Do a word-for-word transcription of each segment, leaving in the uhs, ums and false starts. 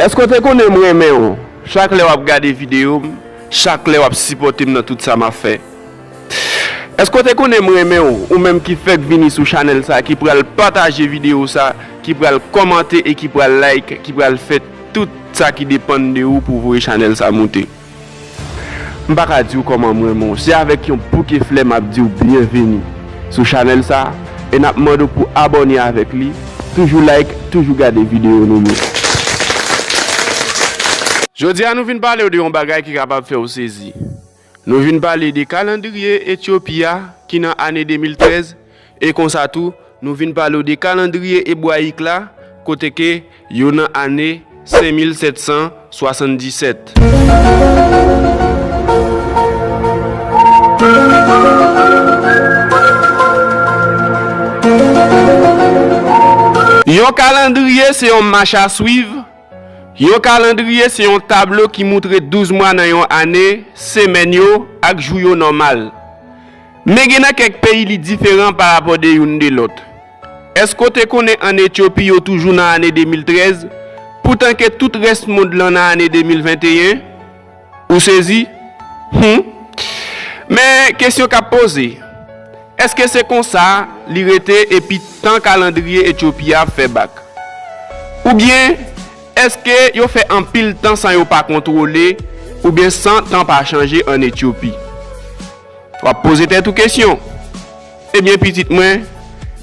Èske w te konnen m renmen w? Chak lè w ap gade videyo m, chak lè w ap sipòte m nan tout sa m ap fè. Èske w te konnen m renmen w, ou menm ki fèk vini sou chanèl sa, ki pral pataje videyo sa, ki pral kòmante e ki pral like, ki pral fè tout sa ki depann de ou pou voye chanèl sa moute? M pa ka di w kòman m renmen w. Se avèk yon bouke flè m ap di w byenveni sou chanèl sa, e n ap mande w pou abòne avèk li. Toujou like, toujou gade videyo nou yo. Jodi a, nou vin pale w de yon bagay ki kapab fè w sezi. Nou vin pale de kalandriye Etyopi a ki nan ane de mil trèz, e konsa tou, nou vin pale w de kalandriye ebrayik la, kote ke yo nan ane senk mil sèt san swasanndisèt. Yon kalandriye se yon mach a swiv. Yon kalandriye se yon tablo ki moutre douz mwa nan yon ane, semèn yo, ak jou yo nòmal. Men gen nan kèk peyi li diferan parapò de youn de lòt. Èske w te konnen ann Etyopi yo toujou nan ane de mil trèz, poutan ke tout rès mond lan nan ane de mil venteyen? Ou sezi? Hum. Men kesyon k ap poze, èske se konsa li rete epi tan kalandriye Etyopi a ap fè bak? Oubyen, èske yo fè anpil tan san yo pa kontwole, oubyen san tan pa chanje ann Etyopi? W ap poze tèt ou kesyon. Ebyen, pitit mwen,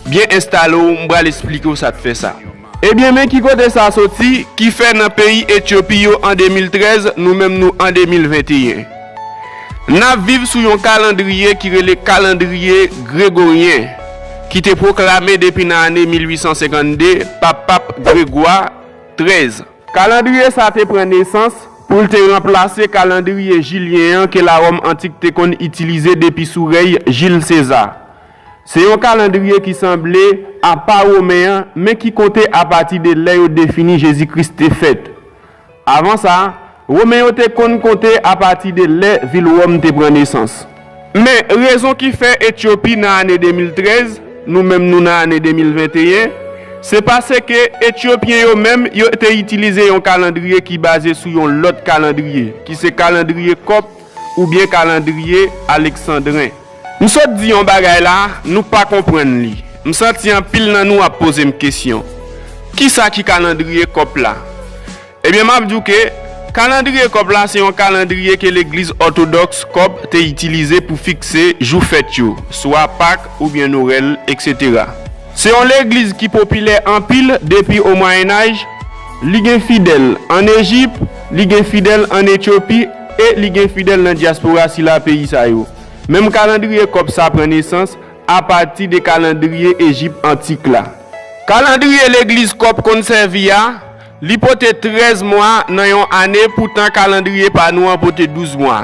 byen enstale w, m pral esplike w sa k fè sa. Ebyen, men ki kote sa soti, ki fè nan peyi Etyopi yo an de mil trèz, nou menm nou an de mil venteyen. N ap viv sou yon kalandriye ki rele kalandriye gregoryen, ki te pwoklame depi nan ane mil uit san senkannde pa Pap Gregwa trèz. Kalandriye sa a te pran nesans pou l te ranplase kalandriye jilyen an ke Lawòm antik te konn itilize depi sou rèy Jil Seza. Se yon kalandriye ki sanble a pa women an, men ki konte apati de lè yo defini Jezi Kris te fèt. Avan sa, Women yo te konn konte apati de lè vil Wòm te pran nesans. Men, rezon ki fè Etyopi nan ane de mil trèz, nou menm nou nan ane de mil venteyen, se paske Etyopyen yo menm, yo te itilize yon kalandriye ki baze sou yon lòt kalandriye, ki se kalandriye kòp oubyen kalandriye aleksandren. M sot di yon bagay la, nou pa konprann li. M santi anpil nan nou ap poze m kesyon. Kisa ki kalandriye kòp la? Ebyen, m ap di w ke kalandriye kòp la se yon kalandriye ke legliz òtodòks kòp te itilize pou fikse jou fèt yo, swa Pak oubyen Nwèl, etsetera. Se yon legliz ki popilè anpil depi o Mwayennaj. Li gen fidèl ann Ejip, li gen fidèl ann Etyopi, e li gen fidèl nan dyaspora sila peyi sa yo. Menm kalandriye kòp sa pran nesans apati de kalandriye Ejip antik la. Kalandriye legliz kòp konn sèvi a, li pote trèz mwa nan yon ane, poutan kalandriye pa nou an pote douz mwa.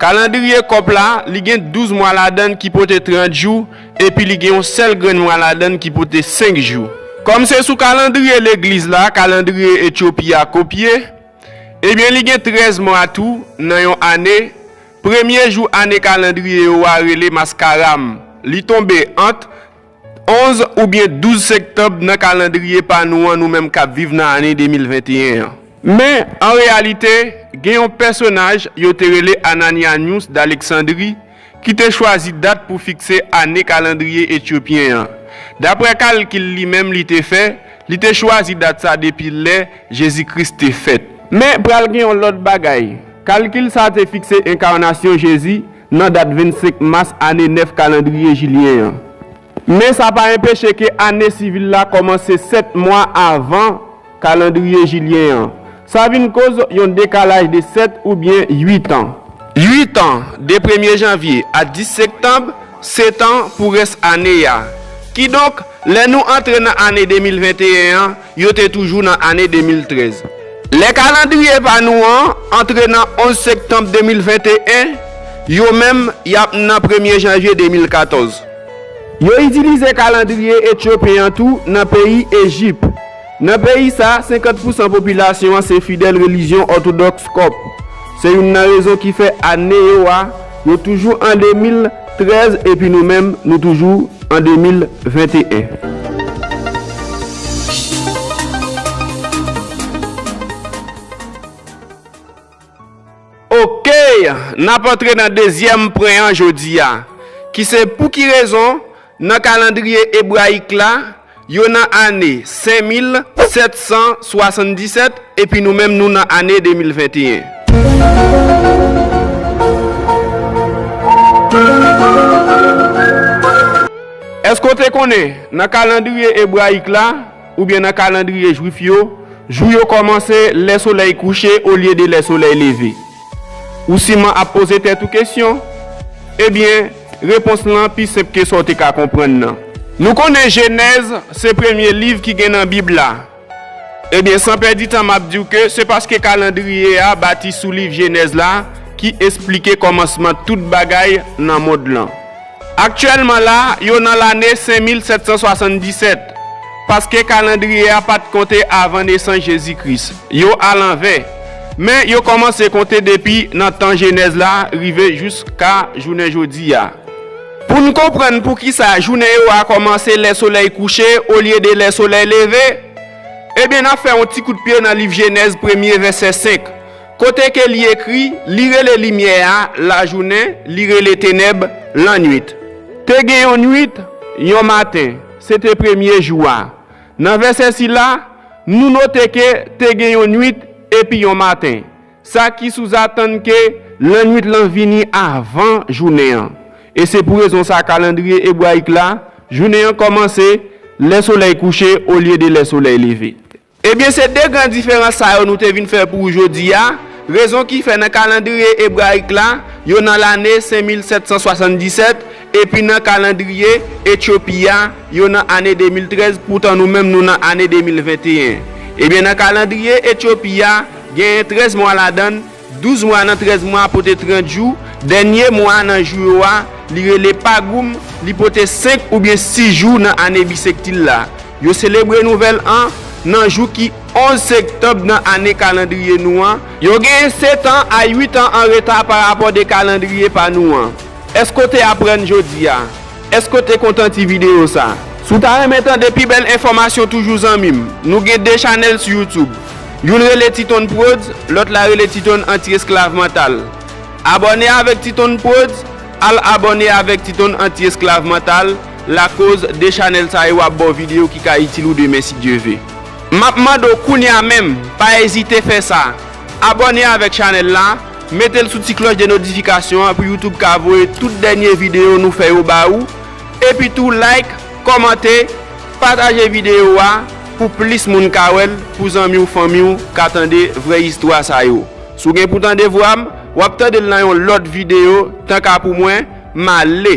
Kalandriye kòp la, li gen douz mwa ladan l ki pote trant jou, epi li gen yon sèl grenn mwa ladan l ki pote senk jou. Kòm se sou kalandriye legliz la kalandriye Etyopi a kopye, ebyen, li gen trèz mwa tou nan yon ane. Premye jou ane kalandriye yo a rele Maskaram. Li tonbe ant onz oubyen douz sektanm nan kalandriye pa nou an, nou menm k ap viv nan ane de mil venteyen an. Men, an reyalite, gen yon pèsonaj yo te rele Ananianus d'Alexandrie ki te chwazi dat pou fikse ane kalandriye etyopyen an. Daprè kalkil li menm li te fè, li te chwazi dat sa depi lè Jezi Kris te fèt. Men, pral gen yon lòt bagay. Kalkil sa a te fikse enkanasyon Jezi nan dat vennsenk mas ane nèf kalandriye jilyen an. Men sa pa enpeche ke ane sivil la kòmanse sèt mwa avan kalandriye jilyen an. Sa vin koz yon dekalaj de sèt oubyen uit an. Uit an, de premye janvye a dis sektanm, se tan pou rès ane a. Kidonk, lè nou antre nan ane de mil venteyen an, yo te toujou nan ane de mil trèz. Lè kalandriye pa nou an antre nan onz sektanm de mil venteyen, yo menm, y ap nan premye janvye de mil katòz. Yo itilize kalandriye etyopen an tou nan peyi Ejip. Nan peyi sa, senkant pousan popilasyon an se fidèl relijyon òtodòks kòp. Se youn nan rezon ki fè ane yo a, yo toujou an de mil trèz, epi nou menm, nou toujou an de mil venteyen. Ok, n ap antre nan dezyèm pwen an jodi a, ki se pou ki rezon nan kalandriye ebrayik la, yo nan ane senk mil sèt san swasanndisèt, epi nou menm nou nan ane de mil venteyen. Èske w te konnen, nan kalandriye ebrayik la, oubyen nan kalandriye jwif yo, jou yo kòmanse lè solèy kouche olye de lè solèy leve? Ou siman ap poze tèt ou kesyon? Ebyen, repons lan pi senp ke sa w te ka konprann nan. Nou konnen Jenèz se premye liv ki gen nan Bib la. Ebyen, san pèdi tan, m ap di w ke se paske kalandriye a bati sou liv Jenèz la ki esplike kòmansman tout bagay nan mond lan. Aktyèlman la, yo nan lane senk mil sèt san swasanndisèt, paske kalandriye a pa t konte avan nesans Jezi Kris. Yo alanvè. Men, yo kòmanse konte depi nan tan Jenèz la rive jiska jounen jodi a. Pou n konprann poukisa jounen yo a kòmanse lè solèy kouche olye de lè solèy leve, ebyen, n ap fè yon ti kout pye nan liv Jenèz premye vèsè senk, kote ke li ekri, li rele limyè a lajounen, li rele tenèb lannwit. Te gen yon nwit, yon maten, se te premye jou a. Nan vèsè sila, nou note ke te gen yon nwit epi yon maten, sa ki souzatann ke lannwit lan vini avan jounen an. E se pou rezon sa kalandriye ebrayik la, jounen an kòmanse lè solèy kouche olye de lè solèy leve. Ebyen, se de gran diferans sa yo nou te vin fè pou ou jodi a, rezon ki fè nan kalandriye ebrayik la, yo nan lane senk mil sèt san swasanndisèt, epi nan kalandriye Etyopi a, yo nan ane de mil trèz, poutan nou menm nou nan ane de mil venteyen. Ebyen, nan kalandriye Etyopi a, genyen trèz mwa ladan l, douz mwa nan trèz mwa pote trant jou, dènye mwa nan jou yo a, li rele Pagoum, li pote senk oubyen sis jou nan ane bisektil la. Yo selebre nouvèl an nan jou ki onz septanm nan ane kalandriye nou an. Yo genyen sèt an a uit an an reta parapò de kalandriye pa nou an. Èske w te aprann jodi a? Èske w te kontan ti videyo sa? Si w ta renmen tande pi bèl enfòmasyon toujou zanmi m, nou gen de chanèl sou YouTube. Youn rele Titon Prodz, lòt la rele Titon Anti Esklav Mantal. Abòne avèk Titon Prodz, al abòne avèk Titon Anti Esklav Mantal, lakoz de chanèl sa yo ap ba w videyo ki ka itil ou demen si Dye ve. M ap mande w kounye a menm, pa ezite fè sa. Abòne avèk chanèl la, mete l sou ti klòch de notifikasyon an pou YouTube ka voye tout dènye videyo nou fè yo ba ou, epi tou like, kòmante, pataje videyo a pou plis moun ka wè l, pou zanmi w, fanmi w ka tande vrè istwa sa yo. Si w gen pou tande vwa m, w ap tande l nan yon lòt videyo, tanka pou mwen, m ale.